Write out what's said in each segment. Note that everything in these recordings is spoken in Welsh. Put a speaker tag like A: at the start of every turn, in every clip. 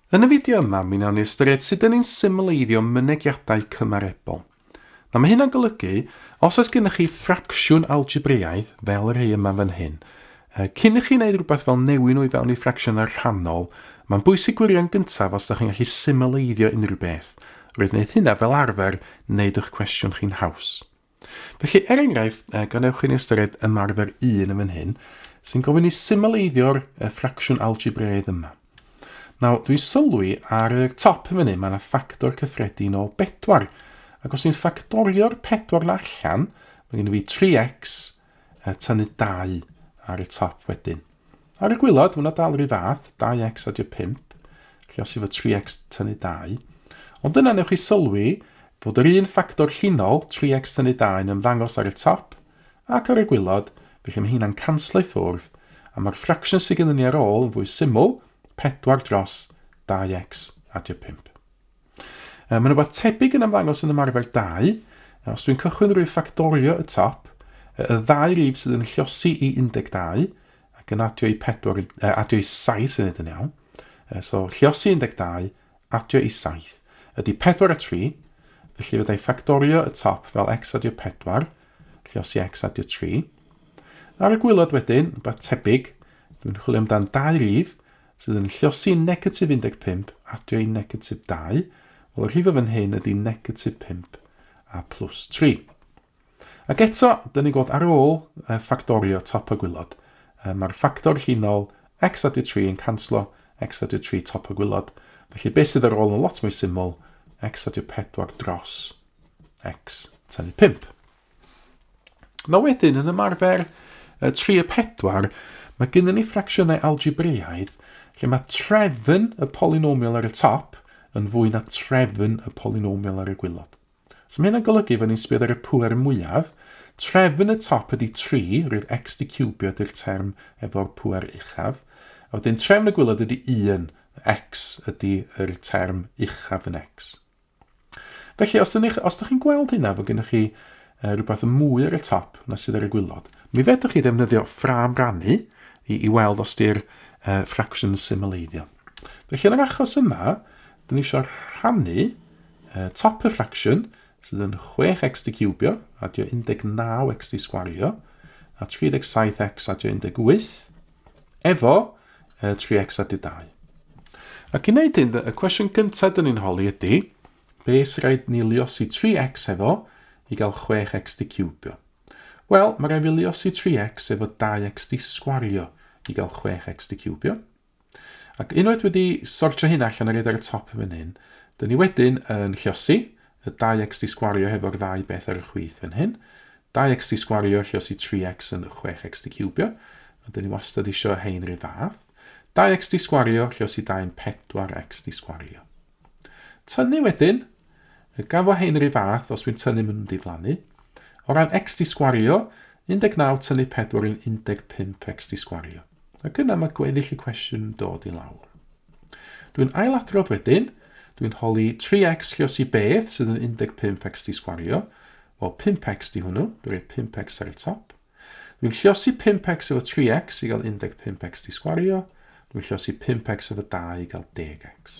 A: Yn y fideo yma, mi wnawn ni ystyried sut dyn ni'n symleiddio mynegiadau cymarebol. Nawr mae hynna'n golygu, os oes gennych chi ffracsiwn algebraidd, fel y rhai yma fan hyn, cyn i chi wneud rhywbeth fel newid nhw i fewn i ffracsiynau rhannol, mae'n bwysig gwirio'n gyntaf os ydych chi'n gallu symleiddio unrhyw beth. Roedd wneud hynna fel arfer wneud eich cwestiwn chi'n haws. Felly, er enghraifft, gadewch i ni ystyried ymarfer 1 yn fan hyn, sy'n gofyn i symleiddio'r ffracsiwn algebraidd yma. Nawr, dwi'n sylwi ar y top yn fan hyn, mae yna ffactor cyffredin o 4. Ac os ni'n ffactorio'r 4 na allan, mae gen i fi 3x tynnu 2 ar y top wedyn. Ar y gwylod, mae yna dal rhyw fath, 2x adio 5, lle os efo 3x tynnu 2. Ond yna newch chi sylwi fod yr un ffactor llinol, 3x tynnu 2, yn ymddangos ar y top ac ar y gwylod, felly mae hynna'n canslo i ffwrdd, a mae'r ffracsiwn sydd gennym ni ar ôl yn fwy syml, 4 dros 2x adio 5. Mae'n rhywbeth tebyg yn ymddangos yn ymarfer 2. Os dwi'n cychwyn drwy ffactorio y top, y ddau rif sydd yn lliosi i 12, ac yn adio i 4, adio i 7 sy'n neud yn iawn. So, lliosi 12, adio i 7, ydy 4 a 3, felly fyddai ffactorio y top fel x adio 4, lliosi x adio 3. Ar y gwylod wedyn, rhywbeth tebyg, dwi'n chwilio amdan dau rif, sydd yn lliosi negatif 15, adio i negatif 2, wel y rhif fan hyn ydy negatif 5 a plus 3. Ac eto, dyn ni'n gweld ar ôl ffactorio top y gwylod, mae'r ffactor llinol x adio 3 yn canslo x adio 3 top y gwylod, felly beth sydd ar ôl yn lot mwy syml, x adio 4 dros x tynnu 5. Nawr wedyn, yn ymarfer 3 a 4, mae gennym ni ffracsiynau algebraidd lle mae trefn y polynomial ar y top yn fwy na trefn y polynomial ar y gwylod. So mae hynna'n golygu fod ni'n sbio ar y pŵer mwyaf. Trefn y top ydy 3, rwyf x di ciwbio ydy'r term efo'r pŵer uchaf. A wedyn trefn y gwylod ydy 1, x ydy'r term uchaf yn x. Felly, os, ydych, os ydych chi'n gweld hynna, fod gennych chi rhywbeth mwy ar y top na sydd ar y gwylod, mi fedrwch chi ddefnyddio ffrâm rannu i, i weld os di'r ffracsiwn yn symleiddio. Felly, yn yr achos yma, dyn ni eisiau rhannu top y ffracsiwn, sydd yn 6x di ciwbio, adio 19x di sgwario, a 37x adio 18, efo 3x adio 2. Ac i wneud hyn, y cwestiwn gyntaf dyn ni'n holi ydy, be sy'n rhaid ni luosi 3x efo i gael 6x di ciwbio? Wel, mae rhaid fi luosi 3x efo 2x di sgwario i gael 6x di ciwbio. Ac unwaith wedi sortio hyn allan a roid ar y top yn fan hyn, dyn ni wedyn yn lliosi y 2x di sgwario hefo'r ddau beth ar y chwith fan hyn. 2x di sgwario lliosi 3x yn 6x di ciwbio, a dyn ni wastad isio hein rhyw fath. 2x di sgwario lliosi 2 yn 4x di sgwario. Tynnu wedyn, y gan fo hein rhyw fath, os dwi'n tynnu maen nhw'n diflannu. O ran x di sgwario, 19 tynnu 4 yn 15x di sgwario. Ac yna mae gweddill y cwestiwn yn dod i lawr. Dwi'n ailadrodd wedyn, dwi'n holi 3x lliosi beth sydd yn 15x di sgwario. Wel, 5x di hwnnw, dwi'n rhoi 5x ar y top. Dwi'n lliosi 5x efo 3x i gael 15x di sgwario. Dwi'n lliosi 5x efo 2 i gael 10x.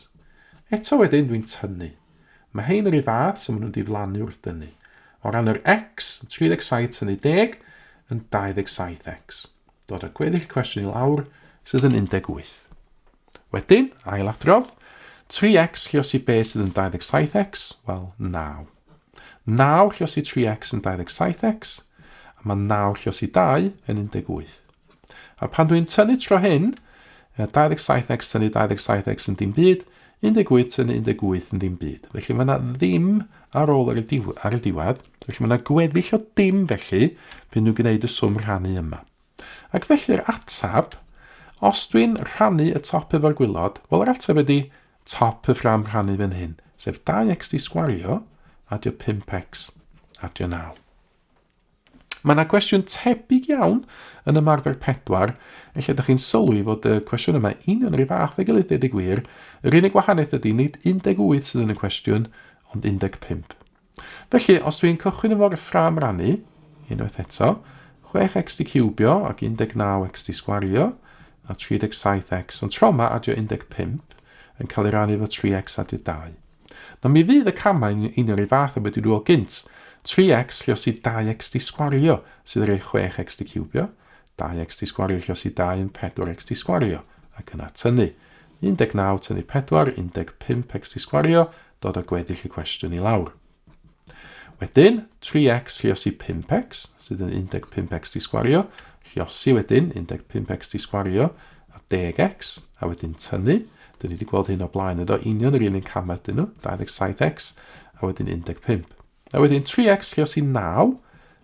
A: Eto wedyn dwi'n tynnu. Mae hein yr un fath, so maen nhw'n diflannu wrth dynnu. O ran yr x, 37 tynnu 10 yn 27x. Dod â gweddill cwestiwn i lawr sydd yn 18. Wedyn, ailadrodd, 3x lliosi be sydd yn 27x? Wel, 9. 9 lliosi 3x yn 27x, a mae 9 lliosi 2 yn 18. A pan dwi'n tynnu tro hyn, 27x tynnu 27x yn dim byd, 18 tynnu 18 yn ddim byd. Felly mae yna ddim ar ôl ar y, diw ar y diwedd, felly mae yna gweddill o dim felly pan nhw'n gwneud y swm rhannu yma. Ac felly'r ateb, os dwi'n rhannu y top efo'r gwylod, wel yr ateb ydy top y ffram rhannu fan hyn, sef 2x di sgwario, adio 5x, adio 9. Mae yna gwestiwn tebyg iawn yn ymarfer 4, lle ydych chi'n sylwi fod y cwestiwn yma union yr un fath â'i gilydd, deud y gwir. Yr unig wahaniaeth ydy nid 18 sydd yn y cwestiwn, ond 15. Felly, os dwi'n cychwyn efo'r ffrâm rannu, unwaith eto, 6x di ciwbio ac 19x di sgwario, a 37x, ond tro yma adio 15. yn cael ei rannu efo 3x adio 2. Nawr mi fydd y camau yn union yr un fath â be dwi wedi weld gynt. 3x lliosi 2x di sgwario sydd yn rhoi 6x di ciwbio, 2x di sgwario lliosi 2 yn 4x di sgwario, ac yna tynnu. 19 tynnu 4, 15x di sgwario, dod â gweddill y cwestiwn i lawr. Wedyn, 3x lliosi 5x, sydd yn 15x di sgwario, lliosi wedyn 15x di sgwario a 10x, a wedyn tynnu. Dyn ni wedi gweld hyn o blaen ydo, union yr un un camau ydyn nhw, 27x, a wedyn 15. A wedyn 3x lliosi 9,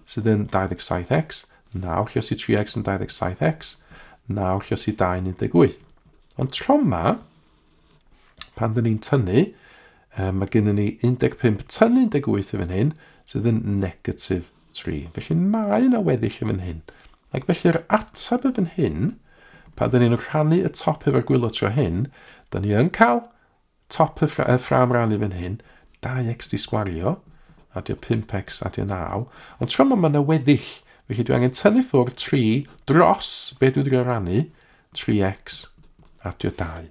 A: sydd yn 27x, 9 lliosi 3x yn 27x, 9 lliosi 2 yn 18. Ond tro yma, Pan dyn ni'n tynnu, um, mae gennym ni 15 tynnu 18 yn fan hyn, sydd yn negatif 3. Felly mae yna weddill yn fan hyn. Ac felly'r ateb yn fan hyn, pan dyn ni'n rhannu y top efo'r gwylod tro hyn, dyn ni yn cael top y, ffra y ffram rannu fan hyn, 2x di sgwario, adio 5x, adio 9, ond tro yma mae yna weddill, felly dwi angen tynnu ffwrdd 3 dros be dwi'n drio rannu, 3x adio 2.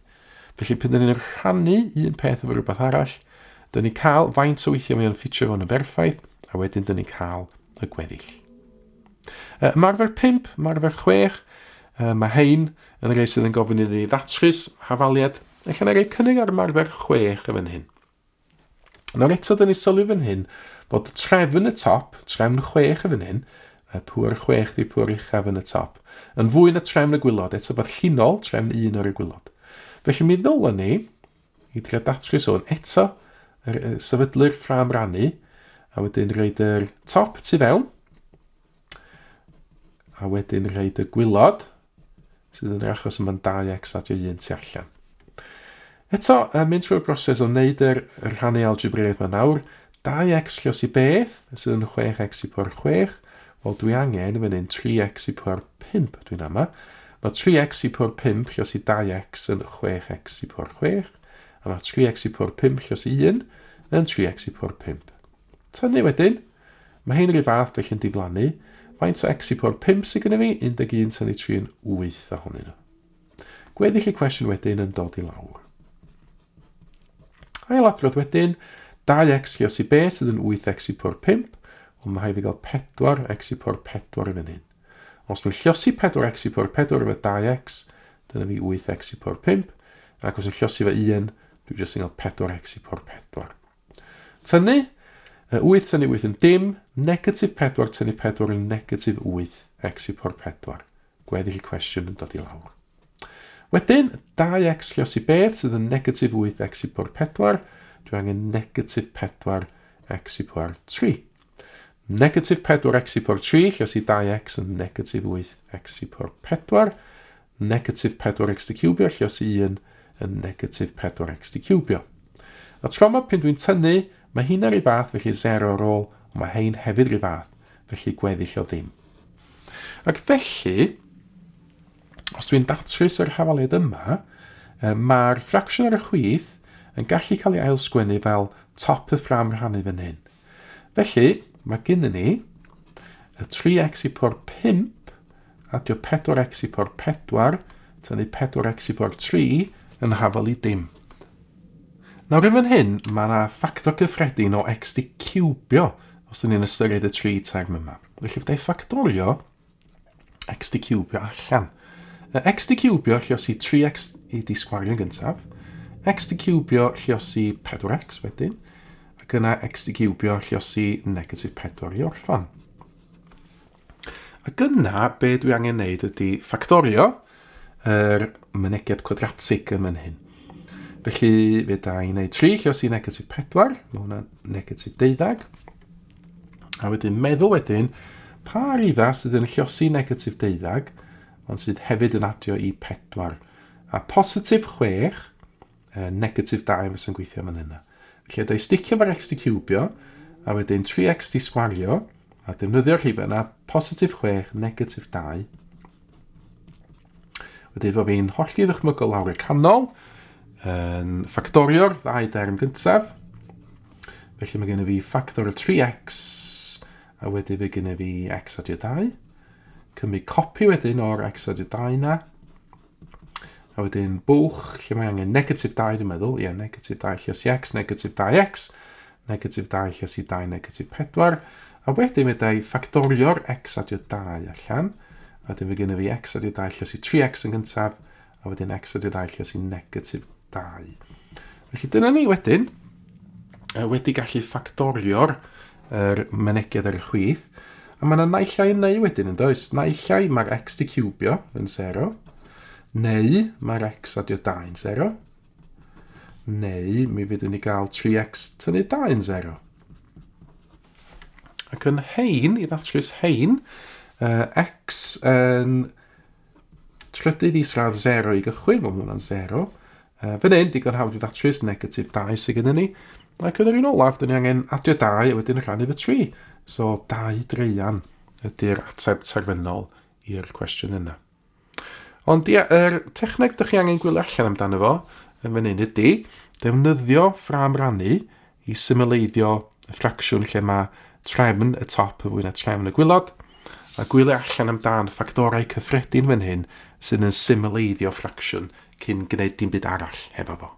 A: Felly pan dyn ni'n rhannu un peth efo rhywbeth arall, dyn ni'n cael faint o weithiau mae o'n ffitio fewn yn berffaith, a wedyn dyn ni'n cael y gweddill. Ymarfer 5, ymarfer 6, mae hein yn rhai sydd yn gofyn iddi ddatrys hafaliad. Ella na rei cynnig ar ymarfer 6 yn fan hyn. Nawr eto, dyn ni sylwi fan hyn bod trefn y top, trefn 6 yn fan hyn, y pŵer 6 di pŵer uchaf yn y top, yn fwy na trefn y gwylod, eto bod llinol, trefn 1 o'r gwylod. Felly mi ddylwn ni, i drio datrys hwn, eto sefydlu'r ffrâm rannu, a wedyn rhaid yr top tu fewn, A wedyn rhaid y gwylod, sydd yn yr achos yma'n 2x adio 1 tu allan. Eto, mynd trwy'r broses o wneud yr rhannu algebraidd yma nawr, 2x lliosi beth, sydd yn 6x i pwer 6, wel dwi angen fan hyn 3x i pwer 5, dwi'n ama. Mae 3x i pwer 5 lliosi 2x yn 6x i pwer 6, a mae 3x i pwer 5 lliosi 1 yn 3x i pwer 5. Tynnu wedyn. Mae hein rhyw fath, felly'n diflannu. Faint o x i power 5 sydd gennym fi? 11 tynnu 3 yn 8 ohonyn nhw. Gweddill y cwestiwn wedyn yn dod i lawr. Ail adrodd wedyn, 2x lliosi b sydd yn 8x i power 5, ond mae rhaid fi gael 4x i power 4 yn fan hyn. Os dwi'n lliosi 4x i power 4 efo 2x, dyna fi 8x i power 5, ac os dwi'n lliosi efo 1, dwi jyst yn cael 4x i power 4. Tynnu, 8 tynnu 8 yn dim, negatif 4 tynnu 4 yn negatif 8, x i power 4. Gweddill y cwestiwn yn dod i lawr. Wedyn, 2x lliosi beth sydd yn negatif 8 x i power 4, dwi angen negatif 4 x i power 3. Negatif 4 x i power 3, lliosi 2x yn negatif 8 x i power 4, negatif 4x di ciwbio, lliosi 1 yn negatif 4x di ciwbio. A tro yma, pan dwi'n tynnu, mae hynna rhyw fath, felly 0 ar ôl, ond mae hein hefyd rhyw fath, felly gweddill o ddim. Ac felly, os dwi'n datrys yr hafaliad yma, mae'r ffracsiwn ar y chwith yn gallu cael ei ailsgwennu fel top y ffram rhannu fan hyn. Felly, mae gennym ni y 3x i power 5 adio 4x i power 4, tynnu 4x i power 3 yn hafal i dim. Nawr yn fan hyn, mae yna ffactor cyffredin o x di ciwbio os dyn ni'n ystyried y tri term yma. Felly fydda i ffactorio x di ciwbio allan. X di ciwbio lliosi 3x i di sgwario yn gyntaf, x di ciwbio lliosi 4x wedyn, ac yna x di ciwbio lliosi negatif 4 i orffan. Ac yna, be dwi angen neud ydy ffactorio yr mynegiad cwadratig yn fan hyn. Felly, fe da i wneud 3 lliosi negatif 4, mae hwnna'n negatif 12. A wedyn meddwl wedyn, pa rifa sydd yn lliosi negatif 12, ond sydd hefyd yn adio i 4. A positif 6, negatif 2 fysa'n gweithio fan hynna. Felly, da i sticio fo'r x di ciwbio, a wedyn 3x di sgwario, a defnyddio'r rhifau yna, positif 6, negatif 2. Wedyn fo fi'n hollti ddychmygol lawr y canol, yn ffactorio'r ddau derm gyntaf. Felly mae gen i fi ffactor y 3x, a wedyn fe gen i fi x adio 2. Cymryd copi wedyn o'r x adio 2 na. A wedyn bwlch lle mae angen negatif 2 dwi'n meddwl, ie, negatif 2 lluosi x, negatif 2x, negatif 2 lluosi 2, negatif 4. A wedyn fedra i ffactorio'r x adio 2 allan, a wedyn fe gennym fi x adio 2 lluosi 3x yn gyntaf, a wedyn x adio 2 lluosi negatif 2. Felly dyna ni wedyn, wedi gallu ffactorio'r er mynegiad ar y chwith, a mae yna naill ai neu wedyn yn does? Naill ai mae'r x di ciwbio yn 0, neu mae'r x adio 2 yn 0, neu mi fydd ni gael 3x tynnu 2 yn 0. Ac yn hein, i ddatrys hein, uh, x yn trydydd isradd 0 i gychwyn, mae hwnna'n 0. Uh, fan hyn, digon hawdd i ddatrys, negatif 2 sydd gennym ni. Ac yn yr un olaf, dyn ni angen adio 2 a wedyn rhannu fy 3. So 2 dreian ydy'r ateb terfynol i'r cwestiwn yna. Ond ia, yr techneg dych chi angen gwylio allan amdano fo yn fan hyn ydy defnyddio ffrâm rannu i symleiddio y ffracsiwn lle mae trefn y top yn fwy na trefn y gwylod, a gwylio allan amdan ffactorau cyffredin fan hyn sydd yn symleiddio ffracsiwn cyn gwneud dim byd arall hefo fo.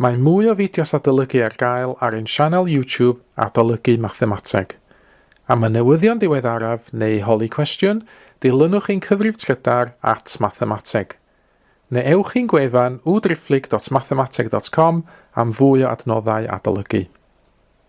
A: Mae mwy o fideos adolygu ar gael ar ein sianel YouTube Adolygu Mathemateg. Am y newyddion diweddaraf neu holi cwestiwn, dilynwch ein cyfrif trydar at mathemateg. Neu ewch i'n gwefan www.mathemateg.com am fwy o adnoddau adolygu.